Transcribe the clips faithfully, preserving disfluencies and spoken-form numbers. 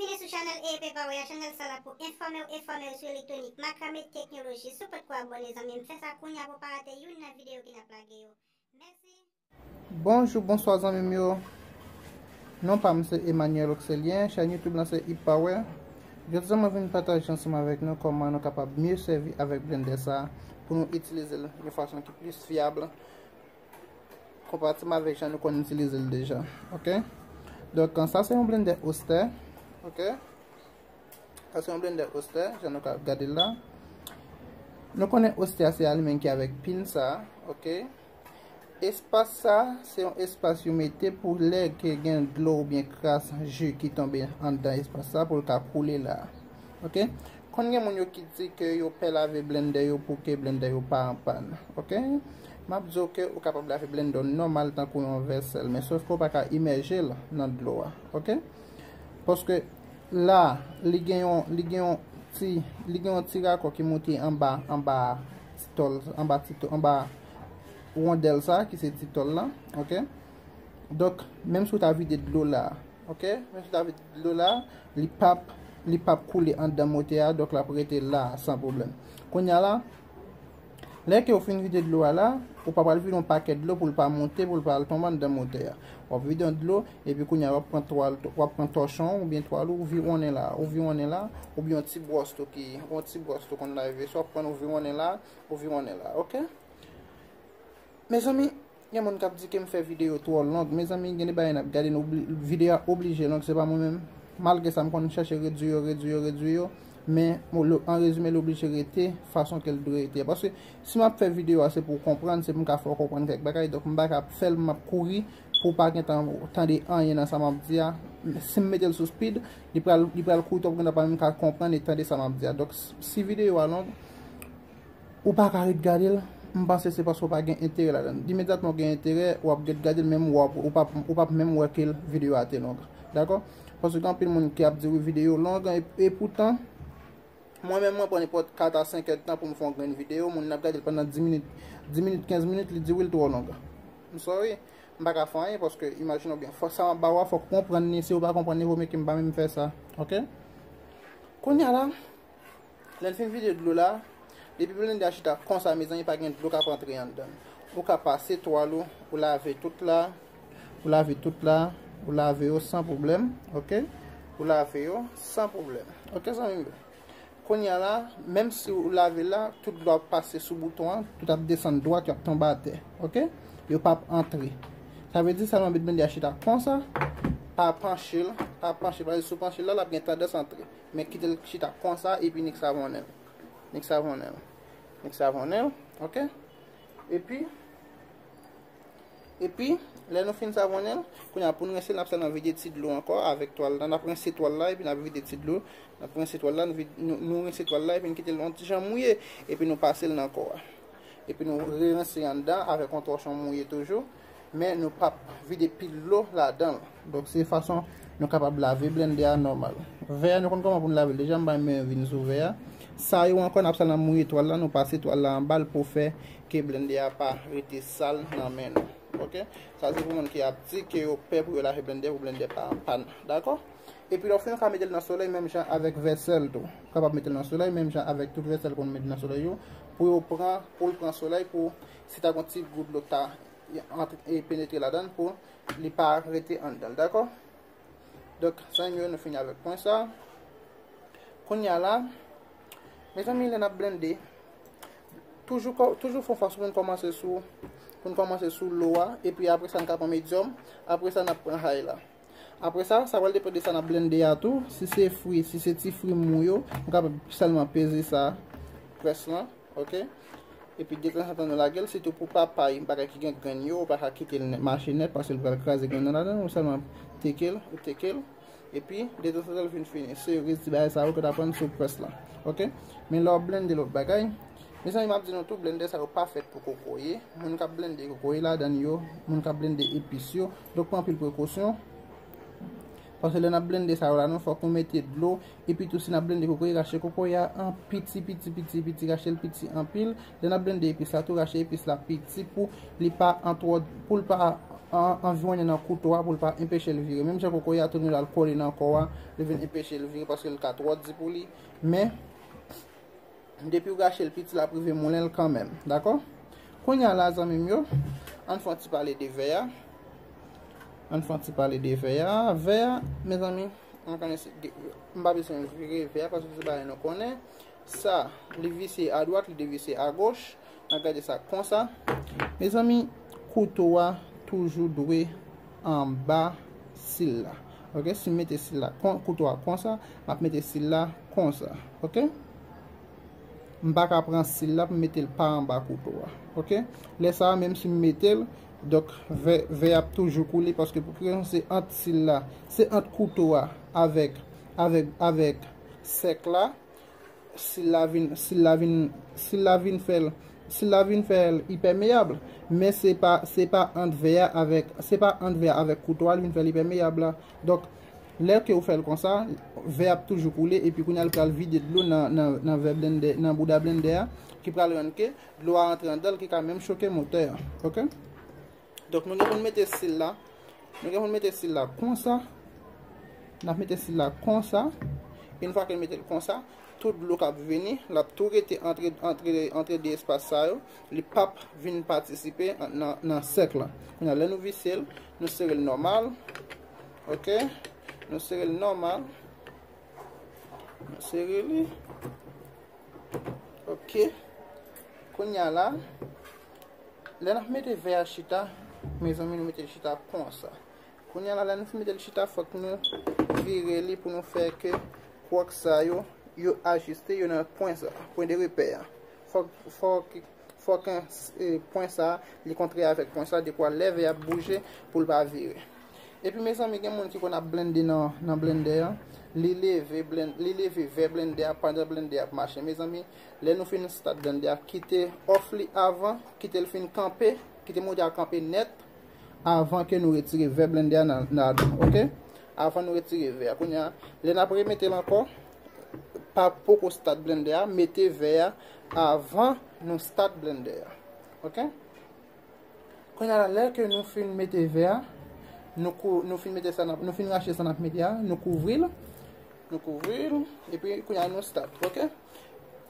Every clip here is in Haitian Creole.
Vini sou chanèl E P Power, chanèl sa la pou enfòme w, enfòme w sou elektwonik, makrame, teknoloji. Si w potko abòne, zanmi m, fè sa kounye a pou w pa rate youn nan videyo ke n ap lage yo. Mèsi. Bonjou, bonswa zanmi m yo. Non pa m se Emmanuel Oxelien, chèn YouTube lan se E P Power. Jodi a mwen vin pataje ansanm avèk nou kòman nou kapab mye sèvi avèk blender sa pou nou itilize l yon fason ki plis fyab konparativman avèk jan nou konn itilize l deja. Oke? Donk, sa se yon blender Oster. Oke? Sa se yon blender Oster, jan nou ka gade l la. Nou konnen Oster se li menm ki avèk pin sa, oke? Espas sa, se yon espas yo mete pou lè ke gen dlo oubyen kras ji ki tonbe anndan espas sa pou l ka koule la. Oke? Konn gen moun yo ki di ke yo pè lave blender yo pou ke blender yo pa an pàn. Oke? M ap di w ke ou kapab lave blender w nòmal tankou yon vèsèl, men sòf ke w pa ka imèje l nan dlo a. Oke? Paske la, li gen yon, li gen yon ti, li gen yon ti rakò ki moute anba, anba ti tòl, anba ti tò-, anba wondèl sa, ki se ti tòl la, oke? Donk, menm si w ta vide dlo la, oke? Menm si w ta vide dlo la, li p ap, li p ap koule anndan motè a, donk l ap rete la san pwoblèm. Kounye a la, lè ke w fin vide dlo a la, ou pa pral vide yon pakèt dlo pou l pa monte, pou l pa al tonbe anndan motè a. W ap vide yon dlo, epi kounye a w ap pran twal, w ap pran tòchon oubyen twal ou viwonnen la, ou viwonnen la, oubyen yon ti bwòs tou ki, yon ti bwòs tou konn lave, swa w ap pran ou viwonnen la, ou viwonnen la, oke? Mezanmi, gen moun k ap di ke m fè videyo twò long. Mezanmi, gen de bagay n ap gade, nou obli-, videyo a oblije long, se pa mwen menm. Malgre sa, m konn chèche redui yo, redui yo, redui yo. Men, mo-, lo-, an rezime, l oblije rete fason ke l dwe rete. Paske si m ap fè videyo a, se pou w konprann, se pou m ka fè w konprann kèk bagay. Donk, m pa ka fè l, m ap kouri pou w pa gentan tande anyen nan sa m ap di a. Si m mete l sou speed, li pral, li pral kouri twòp, ou pa menm ka konprann e tande sa m ap di a. Donk, si videyo a long, ou pa ka ret gade l, m panse se paske w pa gen enterè ladan l. Imedyatman w gen enterè, w ap ret gade l, menm w ap, ou p ap, ou p ap menm wè ke l, videyo a te long. Dakò? Paske gen anpil moun ki ap di wi videyo long, e, e poutan, mwen menm mwen pran nenpòt kat a senk èdtan pou m fè yon grenn videyo, moun nan ap gade l pandan dis minit, dis minit, kenz minit, li di wi l twò long. M sorry, m pa ka fè anyen paske imajine w byen, fò sa m ap ba w a, fòk w konprann li, si w pa konprann li, vo mye ke m pa menm fè sa. Oke? Kounye a la, lè n fin vide dlo la, depi blender a chita konsa, mezanmi, pa gen dlo k ap antre anndan l. Ou ka pase twal ou, ou lave tout la, ou lave tout la, ou lave yo san pwoblèm, oke? Ou lave yo san pwoblèm. Oke, zanmi m yo? Kounye a la, menm si ou lave la, tout dlo ap pase sou bouton an, tout ap desann dwat, y ap tonbe atè, oke? Yo p ap antre. Sa vle di sèlman met blender a chita konsa, pa panche l, pa panche l, paske si w panche l la, l ap gen tandans antre. Men kite l chita konsa epi nik savonnen l. Nik savonnen l. Nik savonnen l, oke? Epi, epi, lè nou fin savonnen l, kounye a pou n rense l, n ap sèlman vide ti dlo ankò avèk twal la. N ap rense twal la epi n ap vide ti dlo. N ap rense twal la, nou vide, nou, nou rense twal la epi n kite l yon ti jan mouye. Epi nou pase l nan kò a. Epi nou rerense anndan avèk yon tòchon mouye toujou. Men nou p ap vide pil dlo ladan l. Donk, se fason nou kapab lave blender a nòmal. Vè a, nou konn kòman pou n lave l deja, m pa menm vin sou vè a. Sa yo ankò, n ap sèlman mouye twal la, nou pase twal la anba l pou fè ke blender a pa rete sal nan men nou. Oke? Sa se pou moun ki ap di ke yo pè pou yo lave blender, pou blender pa an pàn. Dakò? Epi lè w fini, w ka mete l nan solèy menm jan avèk vèsèl tou. Ou kapab mete l nan solèy menm jan avèk tout vèsèl konn mete nan solèy yo, pou yo pran, pou l pran solèy, pou si ta gon ti gout dlo ta antre, e penetre ladan l, pou li pa rete anndan l, dakò? Donk, zanmi yo, nou fini avèk pwen sa. Kounye a la, mezanmi, lè n ap blende, toujou kò-, toujou fè yon fason pou n kòmanse sou, pou n kòmanse sou lo a, epi apre sa, n ka pran medyòm, apre sa, n ap pran high la. Apre sa, sa pral depann de sa n ap blende a tou. Si se fwi, si se ti fwi mou yo, nou kapab sèlman peze sa, près lan, oke? Epi detanzantan nou lage l, sitou pou papay, bagay ki gen grenn yo, ou pa ka kite l nèt, mache nèt, paske l pral kraze grenn nan ladan l, ou sèlman teke l, ou teke l. Epi, detanzantan l fin fini. Se resi bagay sa yo ke w ta pran sou près lan, oke? Men lè w ap blende lòt bagay, mezanmi, m ap di nou tou, blender sa yo pa fèt pou kokoye. Moun k ap blende kokoye ladan l yo, moun k ap blende epis yo. Donk, pran anpil prekosyon. Paske lè n ap blende sa yo la, non, fòk nou mete dlo. Epi tou, si n ap blende kokoye, rache kokoye a an piti, piti, piti, piti, rache l piti anpil. Lè n ap blende epis la tou, rache epis la piti pou li pa an twò, pou l pa an, anviwonnen nan kouto a pou l pa enpeche l vire. Menm jan kokoye a tounen l al kole nan kò a, li vin enpeche l vire paske l ka twò di pou li. Men, depi w gache l piti, l ap rive moulen l kanmenm. Dakò? Kounye a la, zanmi m yo, ann fè yon ti pale de vè a. Ann fè yon ti pale de vè a. Vè a, mezanmi, mwen konnen se, m pa bezwen vire vè a paske se bagay nou konnen. Sa, li visye adwat, li devisye agoch. N a gade sa konsa. Mezanmi, kouto a toujou dwe anba sil la. Oke, si m mete sil la, kon, kouto a konsa, m ap mete sil la konsa. Oke? M pa ka pran sil la pou m mete l pa anba kouto a. Oke? Lè sa a, menm si m mete l, donk, vè, vè ap toujou koule, paske pou ki rezon se ant sil la, se ant kouto a avèk, avèk, avèk sèk la, sil la vin, sil la vin, sil la vin fè l, sil la vin fè l ipèmeyab. Men se pa, se pa ant vè a avèk, se pa ant vè a avèk kouto a, li vin fè l ipèmeyab la. Donk, lè ke ou fè l konsa, vè a ap toujou koule, epi kounye a l pral vide dlo nan, nan, nan vè blendè, nan bouda blendè a, ki pral rann ke dlo a antre andan l, ki ka menm choke motè a. Oke? Donk, nou gen pou n mete sil la. Nou gen pou n mete sil la konsa. N ap mete sil la konsa. Yon fwa ke n mete l konsa, tout dlo k ap vini, l ap tou rete antre, antre, antre de espas sa yo. Li p ap vin patisipe an, nan, nan sèk la. Kounye a, lè nou visye l, nou sere l nòmal. Oke? Nou sere l nòmal. Nou sere li. Oke. Kounye a la, lè n ap mete vè a chita, mezanmi, nou mete l chita konsa. Kounye a la, lè nou fin mete l chita, fòk nou vire li pou nou fè ke kwòk sa yo, yo ajiste, yo nan pwen sa, pwen de repè a. Fòk, fòk, fòk, e, pwen sa, li kontre avèk pwen sa, dekwa lè vè a ap bouje pou l pa vire. Epi, mezanmi, gen moun ki konn ap blende nan, nan blendè a. Li leve blen-, li leve vè blendè a pandan blendè a ap mache. Mezanmi, lè nou fin start blendè a, kite off li avan, kite l fin kanpe, kite motè a kanpe nèt, avan ke nou retire vè blendè a nan, nan ladan, oke? Avan nou retire vè a. Kounye a, lè n ap remete l ankò, pa poko start blendè a, mete vè a avan nou start blendè a, oke? Kounye a la, lè ke nou fin mete vè a, nou kou-, nou fin mete sa n ap, nou fin rache sa n ap mete a, nou kouvri l, nou kouvri l, epi kounye a nou start, oke?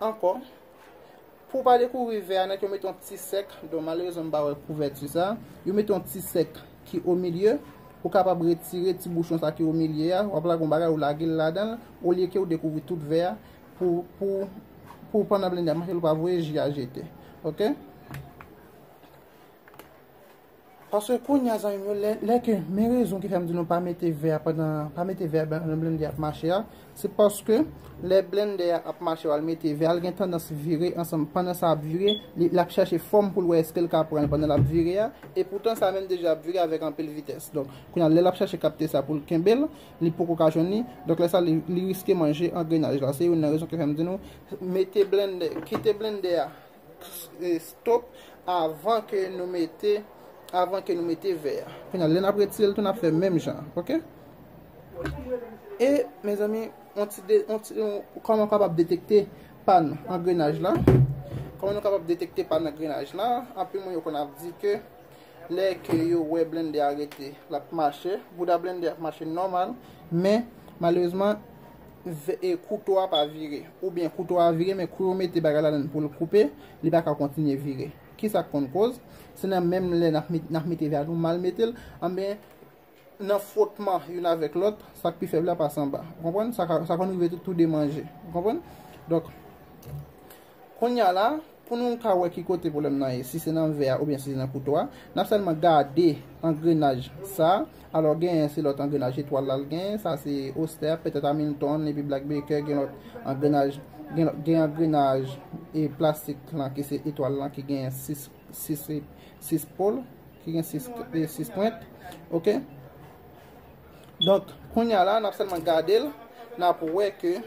Ankò, pou w pa dekouvri vè a nèt, yo mete yon ti sèk, donk malerezman m pa wè kouvèti sa, yo mete yon ti sèk ki o milye, ou kapab retire ti bouchon sa ki o milye a, w ap lage yon bagay, ou lage l ladan l, olye ke w dekouvri tout vè a, pou, pou, pou pandan blendè a mache, ou pa voye ji a jete, oke? Paske kounye a, zanmi m yo, lè, lè ke, men rezon ki fè m di nou pa mete vè a pandan, pa mete vè a nan blendè a ap mache a, se paske lè blendè a ap mache, w al mete vè a, l gen tandans vire ansanm, pandan sa ap vire, li, l ap chache fòm pou l wè èske l ka pran l pandan l ap vire a, e poutan sa menm deja ap vire avèk anpil vitès. Donk, kounye a, lè l ap chache kapte sa pou l kenbe l, li poko ka jwenn li, donk lè sa, li, li riske manje angrenaj la. Se youn nan rezon ki fè m di nou, mete blendè, kite blendè a e, stop avan ke nou mete, avan ke nou mete vè a. Kounye a, lè n ap retire l tou, n ap fè menm jan, oke? E, mezanmi, on ti de, on ti, on, kòman w kapab detekte pàn angrenaj la? Kòman nou kapab detekte pàn angrenaj la? Anpil moun yo konn ap di ke lè ke yo wè blendè a rete, l ap mache, bouda blendè a ap mache nòmal, men malerezman, vè-, e, kouto a pa vire. Oubyen kouto a vire, men kou yo mete bagay ladan l pou l koupe, li pa ka kontinye vire. Kisa k konn koz? Se nan menm lè n ap met-, n ap mete vè a, nou mal mete l, anben, nan fwotman youn avèk lòt, sa k pi fèb la pase anba. Ou konprann? Sa ka, sa konn rive tou, tou de manje. Ou konprann? Donk, kounye a la, pou nou ka wè ki kote pwoblèm nan ye, si se nan vè a oubyen si se nan kouto a, n ap sèlman gade angrenaj sa a. Alò, genyen se lòt angrenaj etwal la l genyen, sa se Oster, petèt Hamilton, epi Black Baker, gen lòt angrenaj, gen lòt, gen angrenaj e plastik lan ki se etwal lan ki genyen sis, sis, sis pol, ki gen sis, e, sis pwent. Oke? Donk, kounye a la, n ap sèlman gade l, n ap wè ke,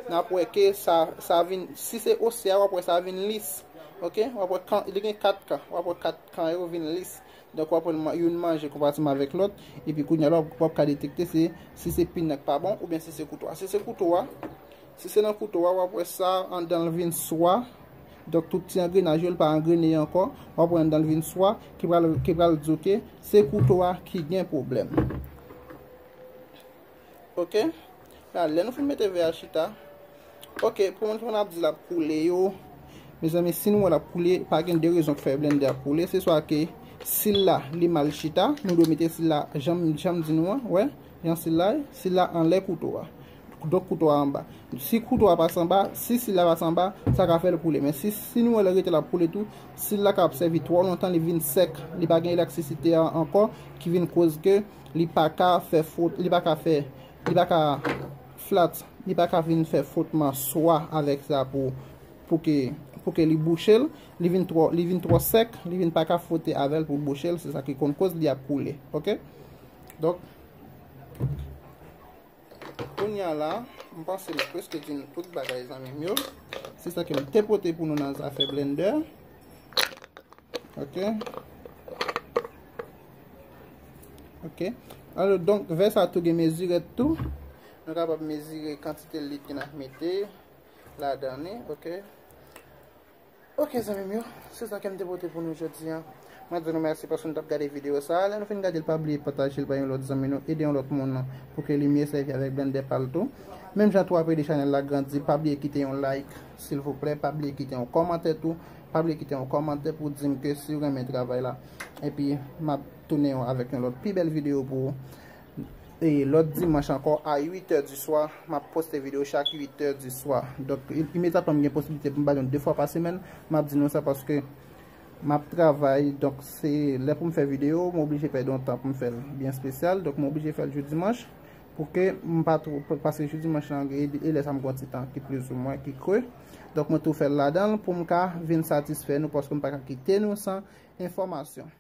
n ap wè ke sa, sa vin, si se Oster a, w ap wè sa vin lis. Oke? W ap wè kan, li gen kat kan, w ap wè kat kan yo vin lis. Donk, w ap wè l man-, youn manje konpatiman avèk lòt, epi kounye a la, w ap, w ap ka detekte se, si se pin nan k pa bon, oubyen si se kouto a. Si se kouto a, si se nan kouto a, w ap wè sa, andan l vin swa, Donk, tout ti angrenaj yo, li pa angrene ankò. W ap wè anndan l vin swa, ki pral, ki pral di w ke se kouto a ki gen pwoblèm. Ok? La, lè nou fin mete vè a chita, ok, pou moun ki konn ap di l ap koule yo, mezanmi, si nou wè l ap koule, pa gen de rezon ki fè blendè ap koule. Se swa ke sil la, li mal chita, nou dwe mete sil la, jan m, jan m di nou an, wè, jan sil la ye, sil la anlè kouto a. Donk, kouto a anba. Si kouto a pase anba, si sil la pase anba, sa ka fè l koule. Men si, si nou wè l rete l ap koule tou, sil la ka ap sèvi twò lontan, li vin sèk, li pa gen elektrisite a ankò, ki vin koz ke li pa ka fè fot, li pa ka fè, li pa ka flat, li pa ka vin fè fwotman swa avèk sa pou, pou ke, pou ke li bouche l, li vin twò, li vin twò sèk, li vin pa ka fwote avè l pou l bouche l, se sa ki konn koz li ap koule, ok? Donk, kounye a la, m panse m prèske di nou tout bagay, zanmi m yo. Se sa ke m te pote pou nou nan zafè blendè. Ok. Ok. Alò, donk, vè sa tou gen mezirèt tou. Nou kapab mezire kantite lit ke n ap mete ladan li, ok. Ok, zanmi m yo, se sa ke m te pote pou nou jodi a. Mwen di nou mèsi paske nou t ap gade videyo sa a. Lè nou fin gade l, pa bliye pataje l bay yon lòt zanmi nou, ede yon lòt moun pou ke li miye sèvi avèk blendè pa l tou. Menm jan tou, w ap ede chanèl la grandi, pa bliye kite yon like, silvouplè, pa bliye kite yon kòmantè tou, pa bliye kite yon kòmantè pou di m ke si w renmen travay la. Epi, m ap tounen avèk yon lòt pi bèl videyo pou ou. E lòt dimanch ankò, a uit è di swa, m ap poste videyo chak uit è di swa. Donk, i-, imedyatman m gen posiblite pou m ba nou de fwa pa semèn, m ap di nou sa paske m ap travay. Donk, se lè pou m fè videyo, m oblije pèdi yon tan pou m fè l byen espesyal. Donk, m oblije fè l jou dimanch pou ke m pa twò, paske jou dimanch lan, e, e lè sa m gen yon ti tan ki plizoumwen ki kre. Donk, mwen tou fè l ladan l pou m ka vin satisfè nou paske m pa ka kite nou san enfòmasyon.